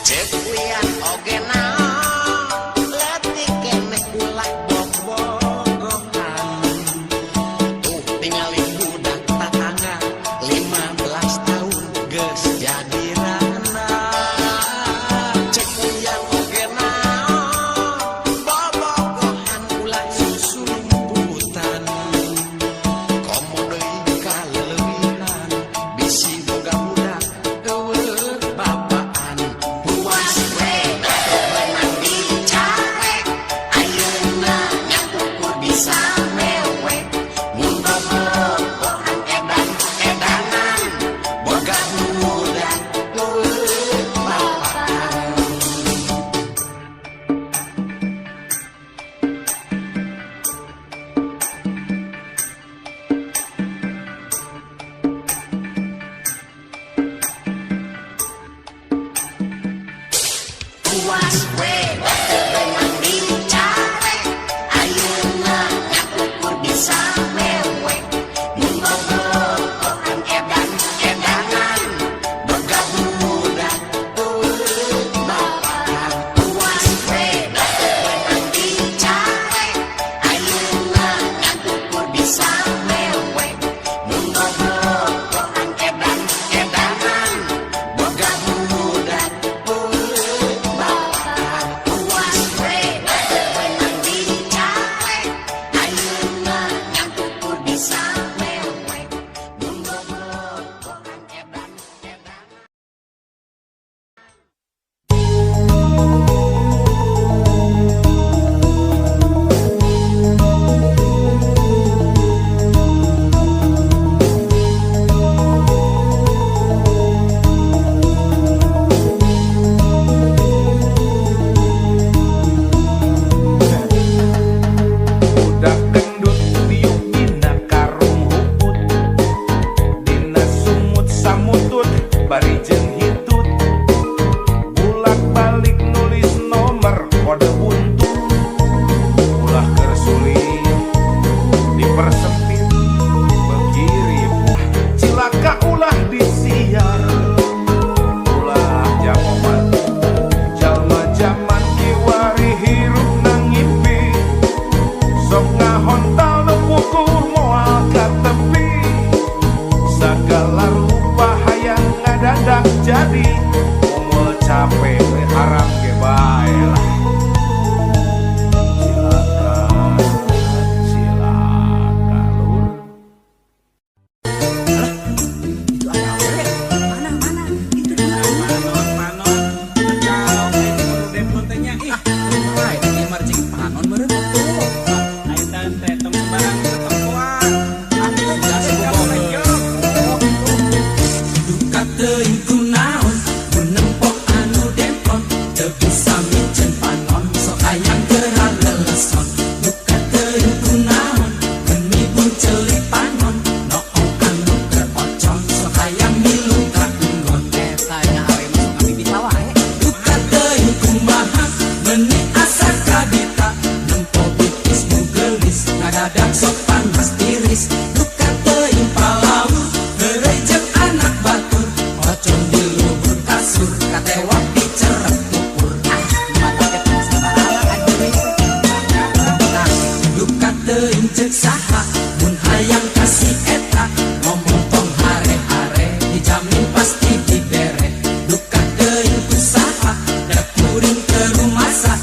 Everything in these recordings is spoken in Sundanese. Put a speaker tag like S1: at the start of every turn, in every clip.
S1: Cek uyan oge naon, leutik keneh ulah bobogohan. Tuh tingali budak tatangga, 15 tahun geus jadi randa. Cek uyan oge naon, bobogohan ulah susulumputan. Komo deui kaleuwihan, bisi boga budak euweuh bapaan. Puas we teu meunang dicarek, ayeuna nyatukur bisa mewek. Mun bobogohan edan edanan, boga budak euweuh bapaan. Puas we teu meunang dicarek, ayeuna nyatukur bisa mewek. Mun bobogohan edan edanan, boga budak euweuh bapaan. Puas we teu meunang dicarek, ayeuna nyatukur bisa mewek. Mun bobogohan edan edanan, boga budak euweuh bapaan. Puas we teu meunang dicarek, ayeuna nyatukur bisa mewek. Mun bobogohan edan edanan.
S2: Budak gendut diuk dina karung huut, dina sungut samutut bari jeung hitut, bulak balik nulis nomor kode buntut. Ulah keur sulit dipersempit, beuki ripuh cilaka ulah disiar, ulah jagoman jalma jaman kiwari hirup ngimpi, sok ngahontal nu puguh moal katepi, sagala rupa hayang ngadadak jadi umul capek we haram ge bae lah. Cilaka cilaka, lur.
S3: Itu ada awewe. Mana mana? Itu di mana?
S4: Panon, panon. Jauh eh demplon teh nya ih.
S3: Wah, itu dia mah cing panon meureun tuh.
S4: Ayo tante tong sembarang tetempoan.
S3: Ah, gas bobogoh. Oh, gitu.
S5: Duka teuing kunaon mun nempok anu demplon, teu bisa miceun panon, sok hayang geura leleson. Duka teuing kunaon meni bunceuli panon, noong anu keur ocon sok hayang milu ka enggon.
S3: Eta nya awewe mah sok ngabibita wae.
S5: Duka teuing kumaha meni asa kabita, nempo bitis nu geulis ngadadak sok panas tiris. Duka teuing palaur heureuy jeung anak batur, ocon di luhur kasur katewak dicerep tukur.
S3: Ah, mata ge tong sembarangan atuh.
S5: Tah, duka teuing ceuk saha mun hayang kasih eta, ngomong tong hare-hare dijamin pasti dibere. Duka teuing ku saha da kuring teu rumasa.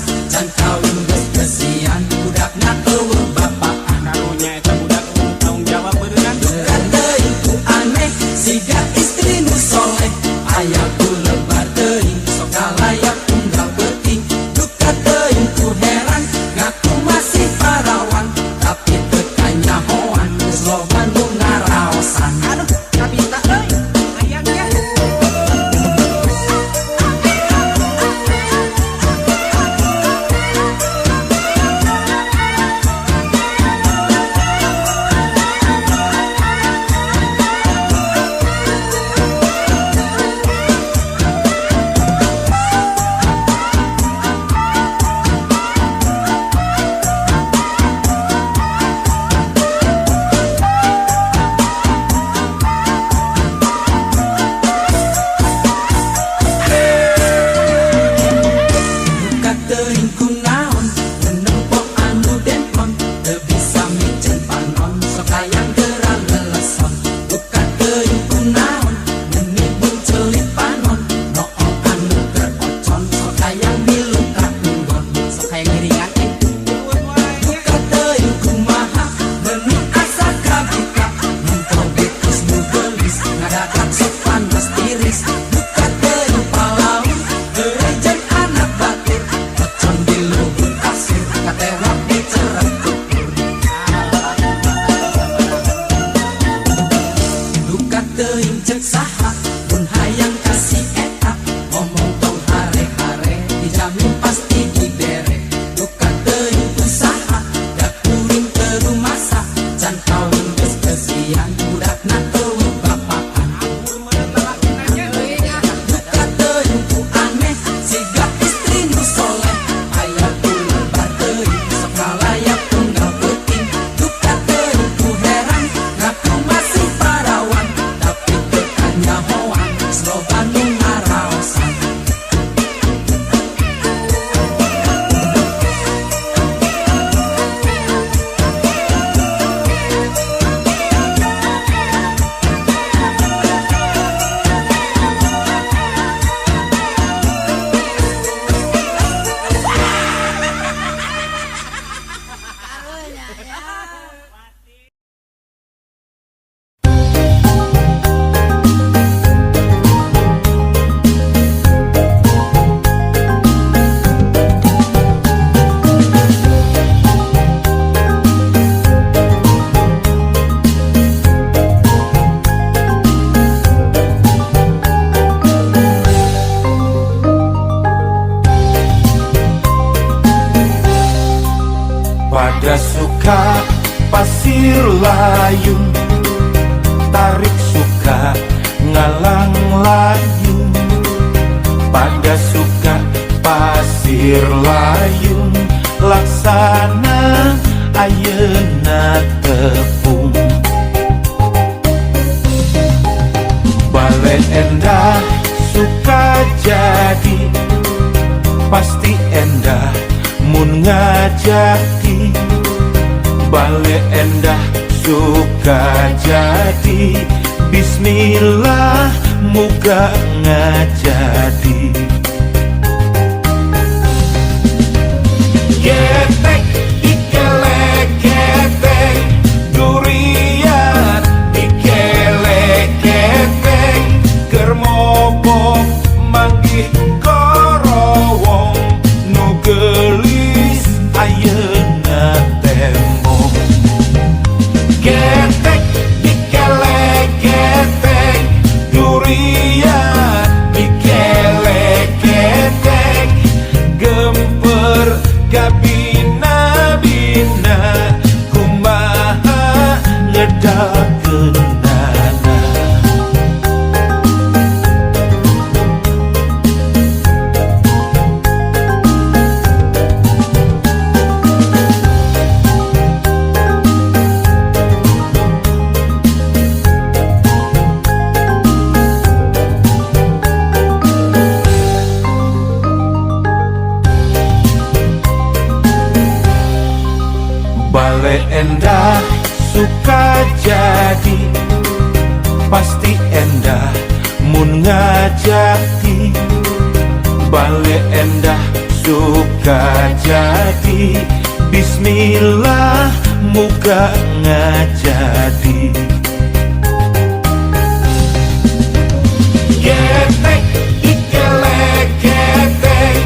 S2: Suka pasir layung, tarik suka ngalang layung. Pada suka pasir layung, laksana ayeuna tepung. Bale endah suka jadi, pasti endah mun ngajadi. Bale endah suka jadi, bismillah muga ngajadi. Getek dikelek-ketek, durian dikelek-ketek, keur mobok manggih korowong nu geulis ayeuna tembong. Getek dikelek-ketek, durian dikelek-ketek, gemper gabina-bina kumaha ngedalkeunana. Bale endah suka jadi, pasti endah mun ngajadi. Bale endah suka jadi, bismillah muga ngajadi. Getek dikelek-ketek,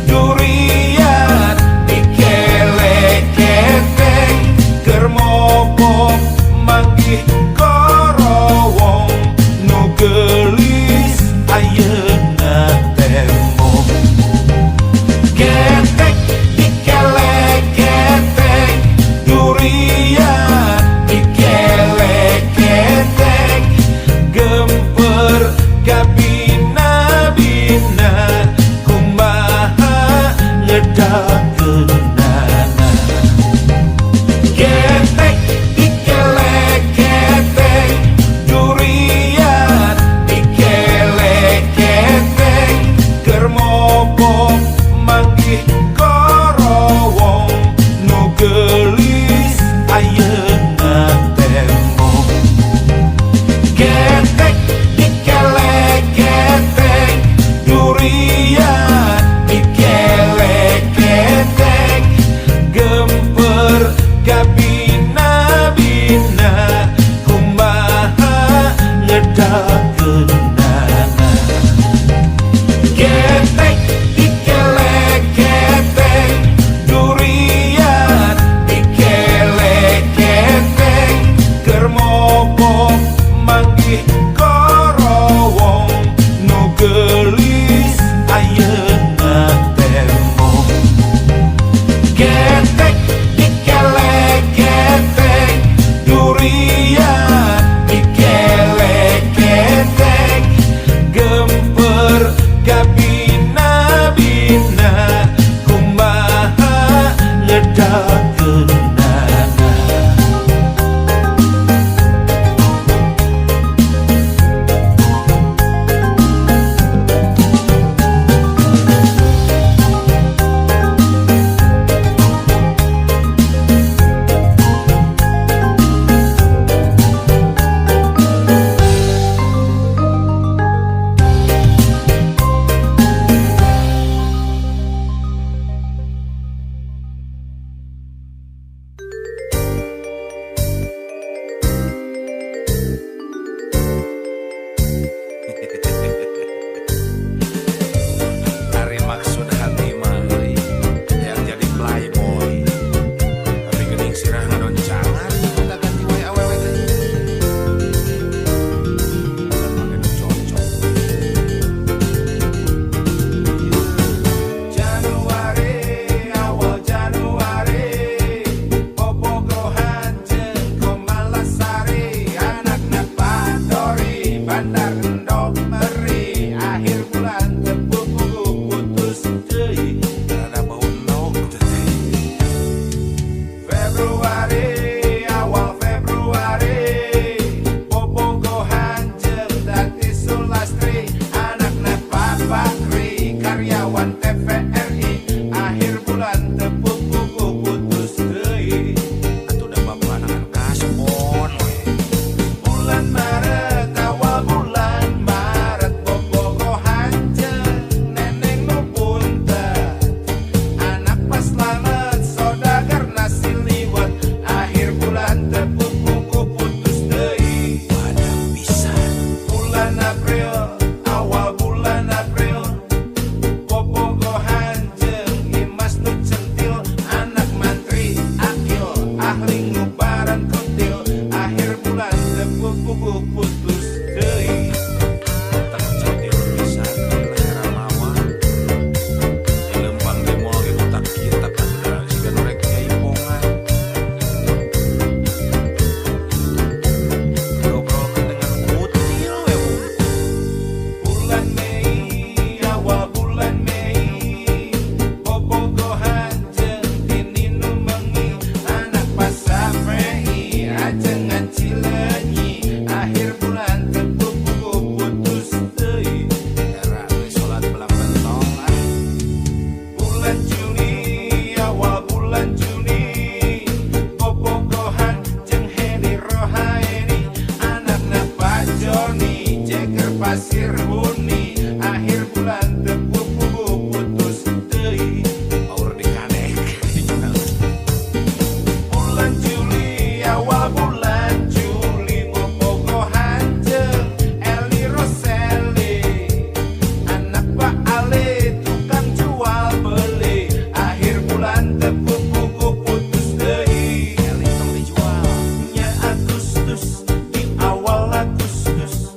S2: durian dikelek-ketek, keur mobok manggih korowong nu geulis ayeuna tembong. Getek dikelek-ketek, durian dikelek-ketek, TVRI. Akhir bulan teu puguh putus deui.
S4: Atuh da bapak anu kasbon we.
S2: Bulan Maret, awal bulan Maret, bobogohan jeung neneng nu punten. Anak Pak Slamet sodagar nasi liwet. Akhir bulan teu puguh putus deui.
S4: Badak pisan.
S2: Bulan April, awal bulan April, bobogohan jeung Imas nu centil. Anak mantri Akil ahli ngubaran kutil. Akhir bulan teu puguh putus deui.
S4: Tah centil pisan era mawa. Di lempang di mall ge kotak kitak bener siga nu rek jaipongan. Diobrolkeun dengan kutil we hungkul.
S2: Bulan Mei, awal bulan Mei, bobogohan jeung Tini nu mengi. Anak Pasafei ajengan Cileunyi. Akhir bulan teu puguh putus deui.
S4: Era euy salat belah pentol ah.
S2: Bulan Juni, awal bulan Juni, bobogohan jeung Heni Rohaeni. Anakna Pak Joni jeger pasir huni. Akhir bulan teu puguh putus deui.
S4: Aur dikadek.
S2: Bulan Juli, awal bulan Juli, bobogohan jeung Eli Roseli. Anak Pak Ali tukang jual beli. Akhir bulan teu puguh putus deui.
S4: Eli tong dijual.
S2: Nya Agustus, di awal Agustus,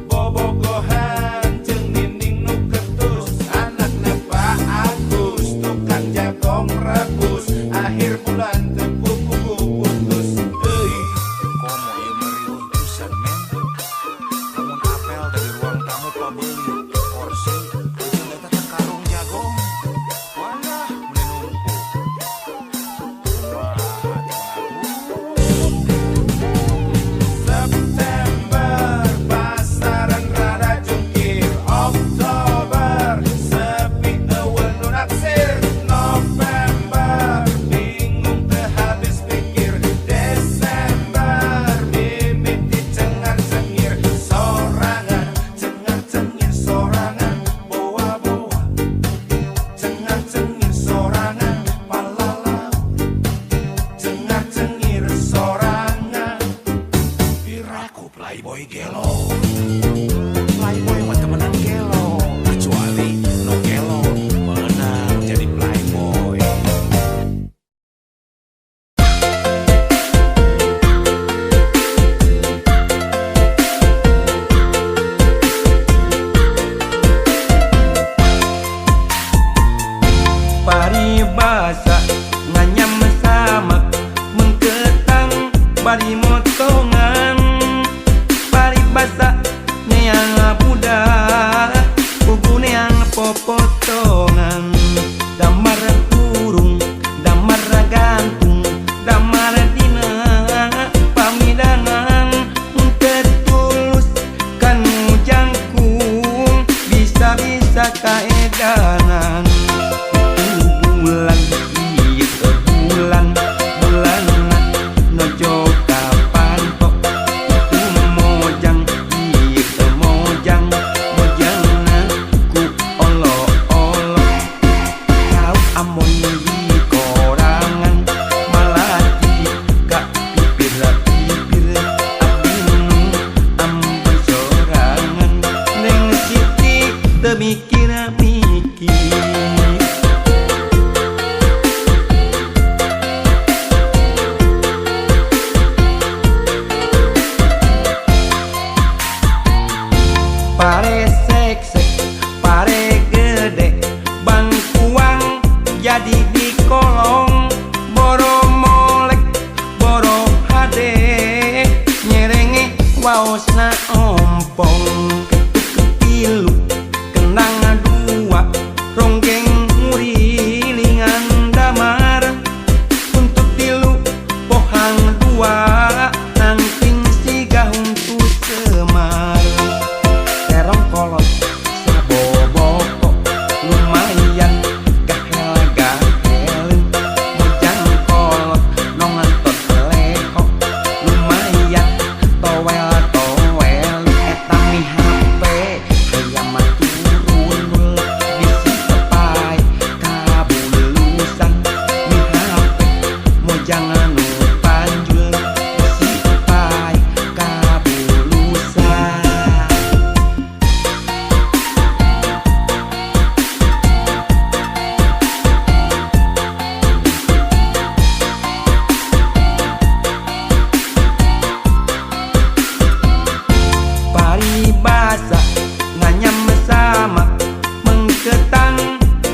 S2: bobogohan jeung Nining nu ketus. Anakna Pak Agus tukang jagong rebus. Akhir bulan teu puguh putus deui.
S4: Komo ieu mah riweuh pisan men. Lamun apel dari ruang tamu pabeulit kursi jeung eta teh karung jagong. Walah meuni numpuk. Kumaha teh Mang Agus?
S2: September pasaran rada jungkir. Oktober sepi euweuh nu naksir. November bingung teu habis pikir. Desember mimiti cengar-cengir sorangan. Cengar-cengir sorangan boa-boa. Cengar-cengir sorangan palalau. Cengar-cengir sorangan.
S4: Piraku playboy gelo. Playboy mah temenan gelo. Kecuali nu gelo meunang jadi playboy.
S5: Paribasa nganyam samak mengketang bari motongan. Paribasa neang budak pugu neang popotongan. Damar kurung, damar gantung, damar dina pamidangan. Tetulus kanu jangkung bisa-bisa kaedanan. Itu bulan, ieu bulan, bulanna nojo kapantok. Itu mojang, ieu mojang, mojangna ku olo-olo. Kau amo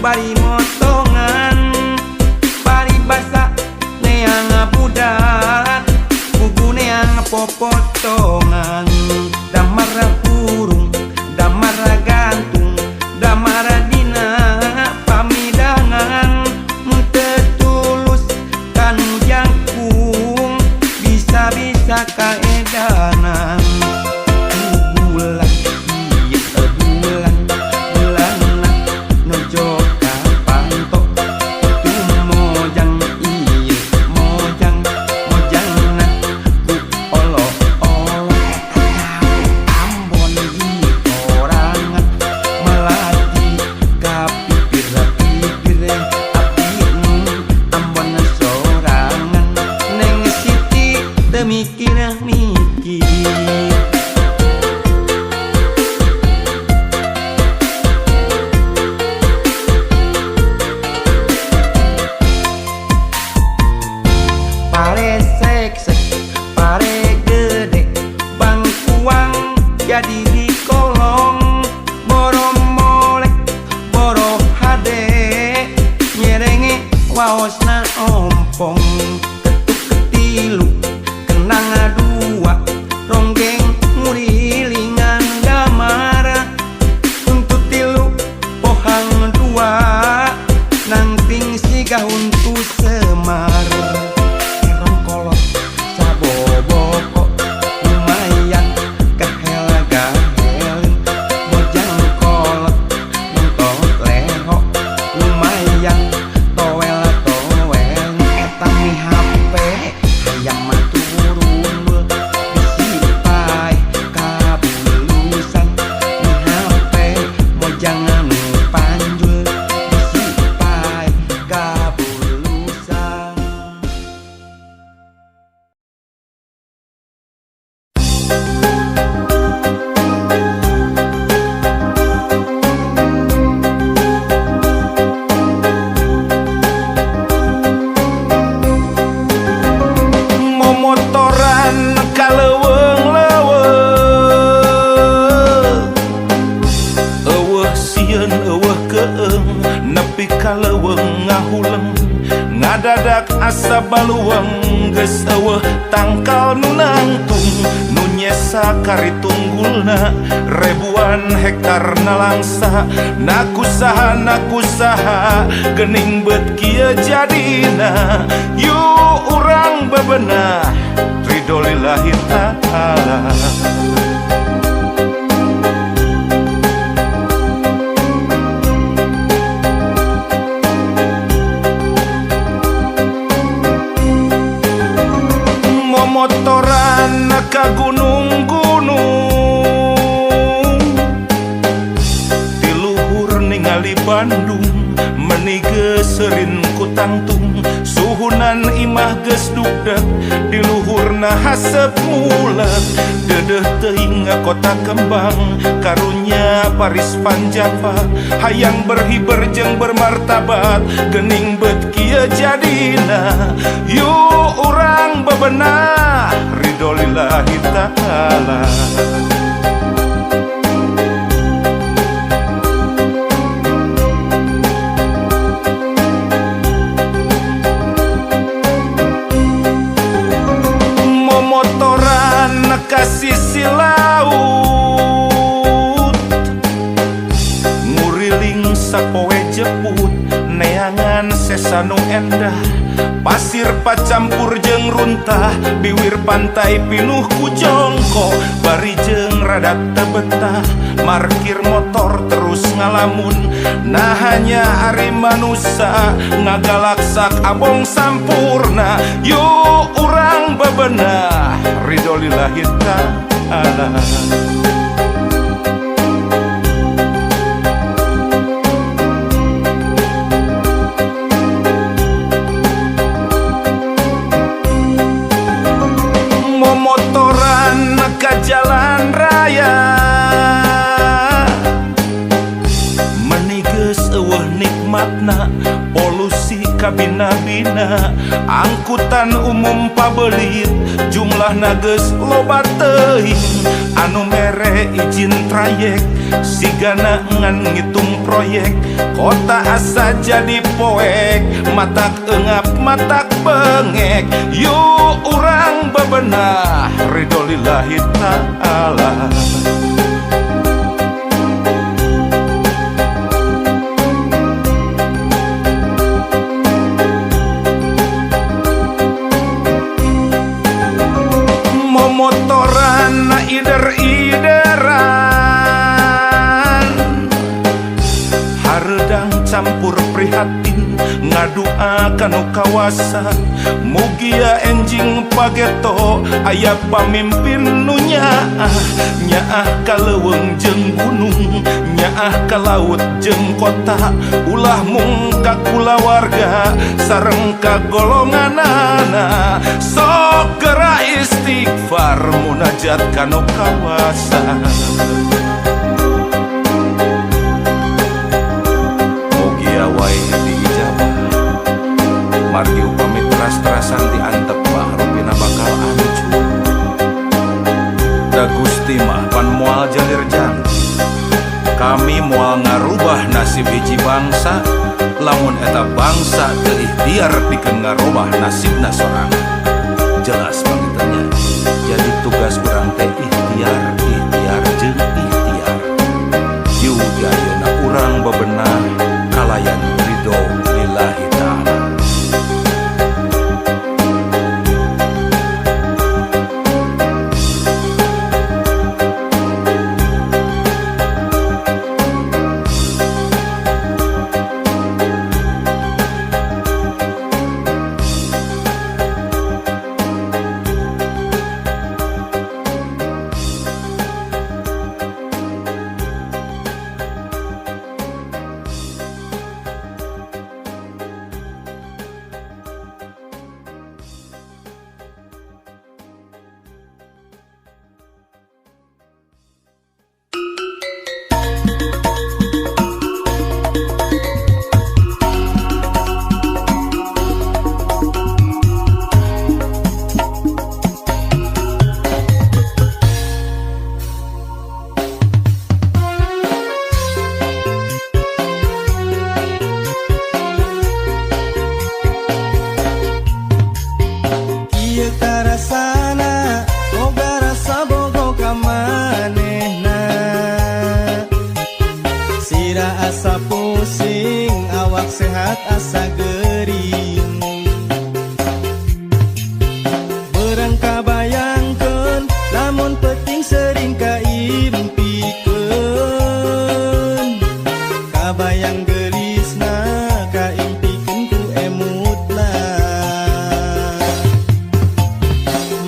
S5: Bari motongan paribasa neang budak buku neang popotongan. Damar hurung, damar gantung, damar dina pamidangan. Teu tulus kanu jangkung, bisa-bisa kaedanan. Bulan ieu bulan, bulanna nojo ka panto. Tu mojang ieu mojang, mojangna ku olo-olo. Ambon di korangan melati ka pipir-pipir abdi nu Ambon sorangan. Neng Siti teu mikir mikir. Pare seksek, pare gede, bangkuang jadi di kolong. Boro molek, boro hade, nyerenge waosna ompong. Ketuk ketilu, kenang dua, ronggeng ngurilingan damara. Tuntut tilu, pohang dua, nangting siga huntu Semar. Terong kolot saboboko, lumayan kahel-gahelin. Mojang kolot nonton leho, lumayan toel-toel. Eta mi HP hayam mah turun, bisi paeh kabulusan. Mi HP mojang anu panjul, bisi paeh kabulusan.
S2: Momotoran ka leuweung-leuweung, eueuh sieun eueuh keung, nepi ka leuweung ngahuleng. Ngadadak asa baluweung, geus eueuh tangkal nu nangtung. Nu nyesa karitunggulna ribuan hektar nalangsa. Nakusaha nakusaha gening bet kieu jadina. Yuk urang bebenah, ridho lillahi ta'ala. Momotoran ka gunung-gunung, ti luhur ningali Bandung, meni geus seurin ku tangtung. Suhunan imah geus dugdeg, di luhurna haseup mulek. Deudeuh teuing kota kembang, karunya Paris Van Java. Hayang berhiber jeung bermartabat, gening bet kieu jadina. Yuk urang bebenah, ridho lillahi ta'ala. Momotoran ka sisi laut, nguriling sapoe jeput, neangan sesa nu endah. Pasir pacampur jeung runtah, biwir pantai pinuh ku jongko. Bari jeung rada teu betah, markir motor terus ngalamun. Nah hanya ari manusa ngagalaksak abong sampurna. Yuk urang bebenah, ridho lillahi ta'ala. Momotoran ka jalan raya, meni geus eueuh. nikmatna, polusi kabina-bina, angkutan umum pabelit, jumlahna geus loba teuing, anu mere izin trayek, sigana ngan ngitung proyek, kota asa jadi poek, matak engap matak bengek, yuk urang bebenah, ridho lillahi ta'ala. Momotoran na ider-ideran, hareudang campur prihatin, ngadua kanu kawasa, mugia enjing pageto aya pamimpin nu nyaah, nyaah ka leuweung jeung gunung, nyaah ka laut jeung kota, ulah mung ka kulawarga sareng ka golonganana, sok geura istighfar munajat kanu kawasa. Mugia wae diijabah, margi upami teras-terasan diantep mah rupina bakal hancur. Da Gusti mah pan moal jalir janji, kami moal ngarubah nasib hiji bangsa, lamun eta bangsa teu ikhtiar pikeun ngarubah nasibna sorangan. Jelas pangitanya. Jadi tugas urang teh ikhtiar, ikhtiar jeung ikhtiar. Yuk di ayeuna urang bebenah kalayan ridho lillahi ta'ala.
S6: Ieu karasana boga rasa bogo ka manehna, sira asa pusing awak sehat asa gering, berang kabayangkeun lamun penting sering kaimpikeun, kabayang geulisna kaimpikeun ku emutna.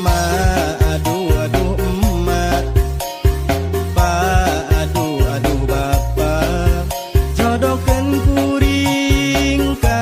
S6: Ma aduh aduh emak, pa aduh aduh bapa, jodohkeun kuring ka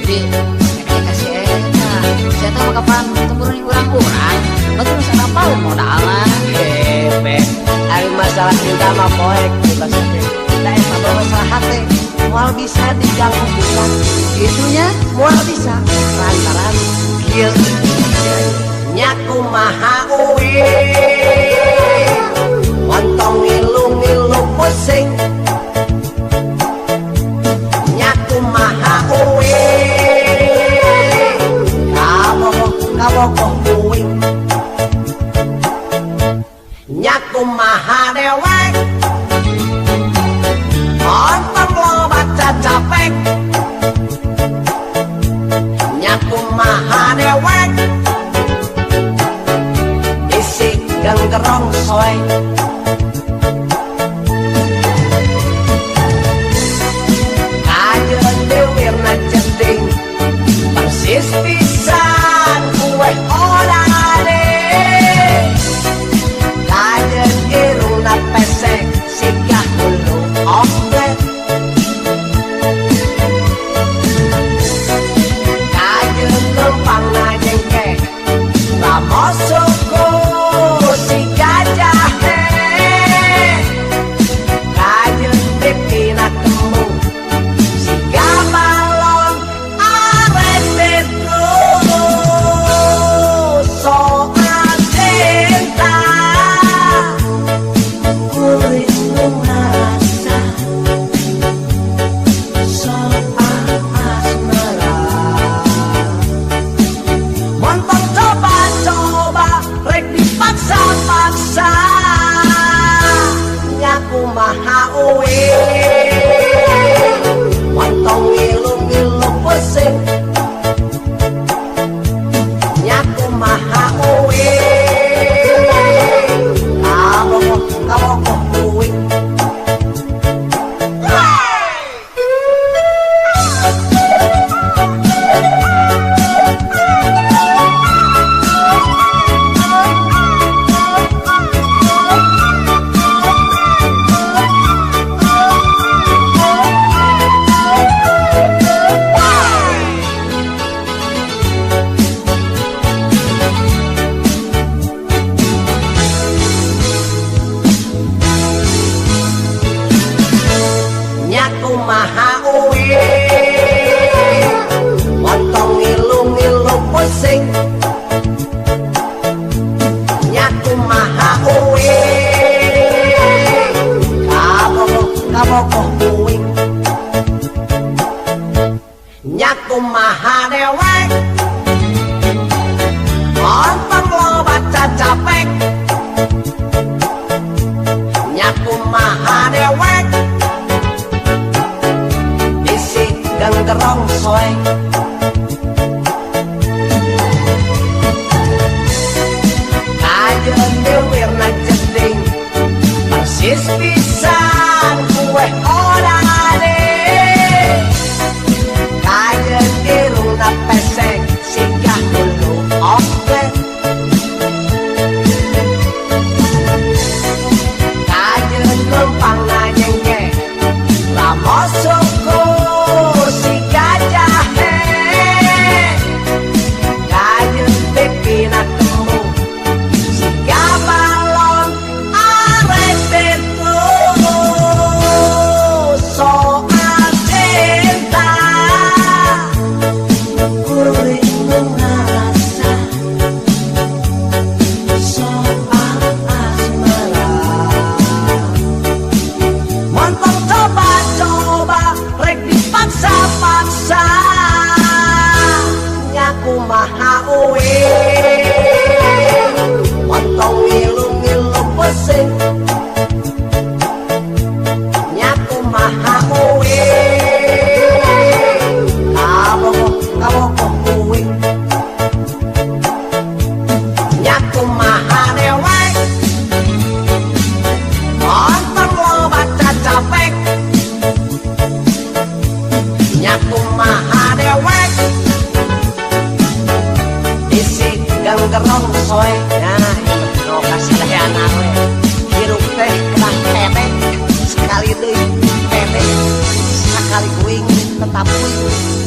S3: Jadi kayak kasih eta. Si eta mah kapan temurun urang-urang. Batur geus arapal modalna.
S1: Hehe, ari masalah cinta mah poek bebas teh. Da eta mah masalah hate, moal bisa diganggu gugat.
S3: Gitunya
S1: Moal bisa lantaran kieu nya kumaha uing. Montong ngilu-ngilu pusing. Nya kumaha uing. Kabogoh kabogoh uing. Nya kumaha dewek. Montong loba cacapek. Nya kumaha dewek. Isi genggerong soek. Kajeun dewirna ceting persis pisan kue orade. Kajeun irungna pesek sigah hulu omplet. Kajeun lempangna jengkeh ramos suku si gajahe. Kajeun pipina kembung siga balon arek terus. Soal cinta kuring nu ngarasa, soal asmara montong coba-coba rek dipaksa-paksa. Nya kumaha uing. Montong ngilu-ngilu pusing. Nya kumaha uing. Kabogoh kabogoh uing. Nya kumaha uing. Montong ngilu-ngilu pusing. Nya kumaha uing. Kabogoh kabogoh uing. Nya kumaha dewek. Montong loba cacapek. Nya kumaha dewek. Isi genggerong soek. Kajeun dewirna jeding persis pisan kue orade. Kajeun irungna pesek sigah hulu omplet. Kajeun lempangna jengkeh ramos suku si gajahe. Kajeun pipina kembung siga balon arek terus. Soal cinta kuring nu ngarasa, soal asmara montong coba-coba rek dipaksa-paksa. Nya kumaha uing. Montong ngilu-ngilu pusing. Nya kumaha uing. Kabogoh kabogoh uing. Nya kumaha dewek. Montong loba cacapek. Nya kumaha dewek. Isi genggerong soek. Nah, ieu mah kasadayana we. Hirup teh kedah pede. Sekali deui pede, sakali uing tetap uing.